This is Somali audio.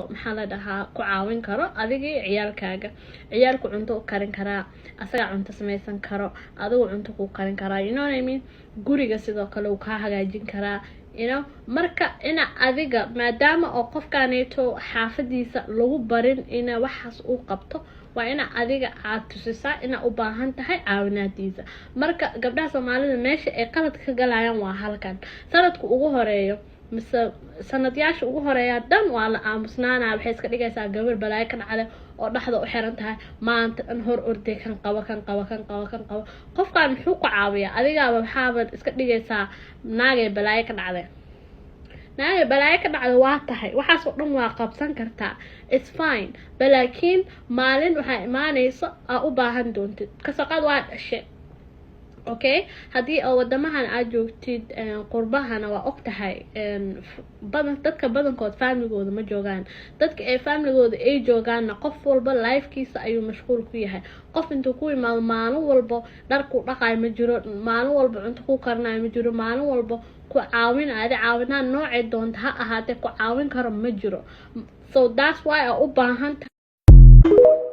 oo, maxaa la dhahaa, ku caawin karo adigii ciyaalkaaga. Ciyaalku cunto u karin karaa, asagaa cunto samaysan karo, adigu cunto kuu karin karaa, you know what I mean? Guriga sidoo kale uu kaa hagaajin karaa. Marka ina adiga, maadaama oo qofkaneeto xaafadiisa lagu barin ina waxaas uu qabto, waa ina adiga aad tusisaa inaa u baahan tahay caawinaadiisa. Marka gabdhaha Soomaalida meesha ay qalad ka galayaan waa halkan. Sanadka ugu horeeyo mise sanadyaasha ugu horeeya dhan waa la aamusnaanaya. Waxay iska dhigaysaa gabar balaayo ka dhacday oo dhexda u xiran tahay, maanta dhan hor orday, kan qabo, kan qabo, kan qabo, kan qabo. Qofkan muxuu ku caawiyaa? Adigaaba waxaaba iska dhigaysaa naagay balaayo ka dhacday. Naagay balaayo ka dhacda waa tahay, waxaas oo dhan waa qabsan kartaa, it's fine. Balaakiin maalin waxaa imaanaysa aa u baahan doontid. Kasoo qaad waa dhashe, okay, haddii oo wadamahan aad joogtid, qurbahana, waa og tahay badan dadka badankood familigooda ma joogaan. Dadka ee familigooda ay joogaanna, qof walba lifekiisa ayuu mashquul ku yahay. Qof intuu ku imaado maalin walbo dharku dhaqaayo ma jiro, maalin walba cunto ku karanayo ma jiro, maalin walba ku caawin adi caawinaan noocay doonta ha ahaatee ku caawin karo ma jiro. So that's why aa u baahan tahay.